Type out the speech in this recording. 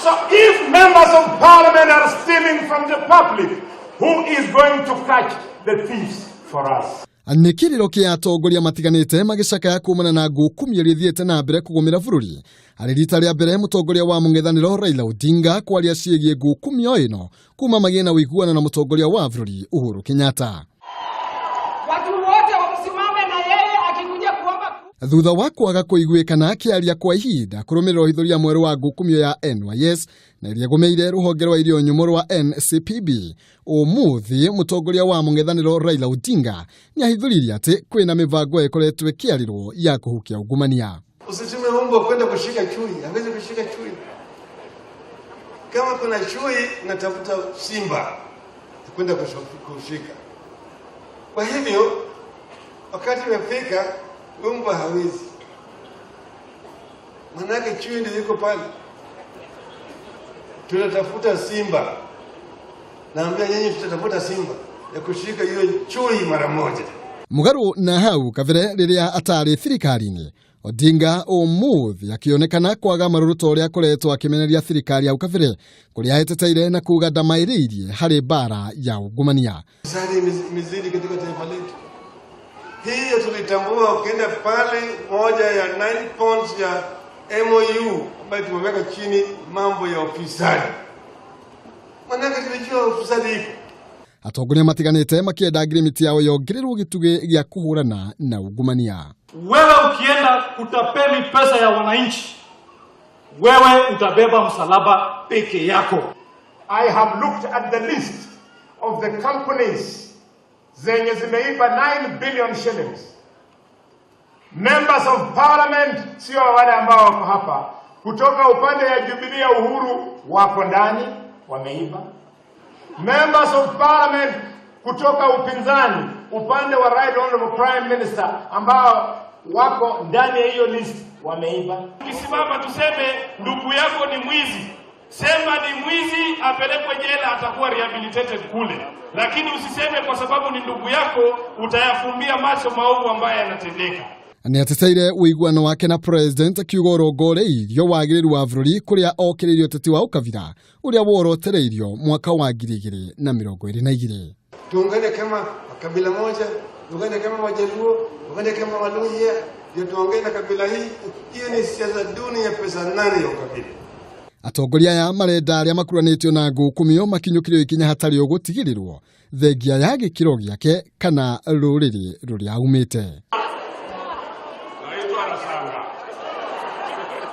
So if members of parliament are stealing from the public, who is going to catch the thieves for us? Nĩ kĩrĩro kĩa atongoria matiganĩte magĩcakaya kumana na ngukumio iria ithiĩte na mbere kũgũmĩra bũrũri. Arĩ rita rĩa mbere mũtongoria wa mũng'ethanĩro Raila Odinga kwaria ciĩgiĩ ngukumio ĩno kuma magĩe na ũiguano na mũtongoria wa bũrũri Uhuru Kenyatta. Watu wote wamsimame na yeye akikuja kuomba. Thutha wa kwaga kũiguĩkana akĩaria kwa ihinda kũrũmĩrĩra ũhithũria mwerũ wa ngukumio ya NYS na iria ĩgũmĩire rũhonge rwa irio nyũmũ rwa NCPB, ũmũthĩ mũtongoria wa mũng'ethanĩro Raila Odinga nĩ ahithũririe atĩ kwĩna mĩbango ĩkoretwo ĩkĩarĩrwo ya kũhukia ungumania. Usitume mbwa kwenda kushika chui, hawezi kushika chui. Kama kuna chui, natafuta simba kwenda kushika. Kwa hivyo wakati umefika, mbwa hawezi, manake chui ndio yuko pale. Tunatafuta simba, naambia nyinyi, tutatafuta simba ya kushika hiyo chui mara moja. Mũgarũ na hau kabere rĩrĩa atarĩ thirikari-inĩ, Odinga ũmũthĩ akĩonekana kwaga marũrũ ta ũrĩa akoretwo akĩmeneria thirikari hau kabere, kũrĩa aheteteire na kuga ndamaĩrĩirie harĩ mbara ya ungumania. Ufisadi imezidi katika taifa letu. Hiyo tulitambua, ukienda pale moja ya 9 points ya MOU ambayo tumeweka chini mambo ya ufisadi, manake tulijua ufisadi iko. Atongoria matiganĩte makĩenda ngirimiti yao yongererwo gĩtugĩ gĩa kũhũrana na ungumania. Wewe ukienda kutapeli pesa ya wananchi, wewe utabeba msalaba peke yako. I have looked at the list of the companies zenye zimeiba 9 billion shillings. Members of parliament sio wale ambao wako hapa, kutoka upande ya Jubilee ya Uhuru wako ndani wameiba. Members of parliament kutoka upinzani upande wa Right Honorable Prime Minister ambao wako ndani ya hiyo list wameiba. Ukisimama tuseme ndugu yako ni mwizi, sema ni mwizi, apelekwe jela, atakuwa rehabilitated kule, lakini usiseme kwa sababu ni ndugu yako utayafumbia macho maovu ambayo yanatendeka. Nĩ ateteire ũiguano wake na president, akiuga ũrongoreirio wagĩrĩru wa bũrũri kũrĩa okĩrĩirie ũteti wa ũkabira ũrĩa worotereirio mwaka wa 2022. Tuungane kama kabila moja, tuungane kama Wajaluo, tuungane kama Waluhya, ndio tuongee na kabila hii. Hiyo ni siasa duni ya pesa nane ya ukabila. Atongoria aya marenda arĩa makuranĩtio na ngukumio makinyũkirio ikinya hatarĩ ũgũtigĩrĩrwo thengia ya gĩkĩro gĩake kana rũrĩrĩ rũrĩa aumĩte.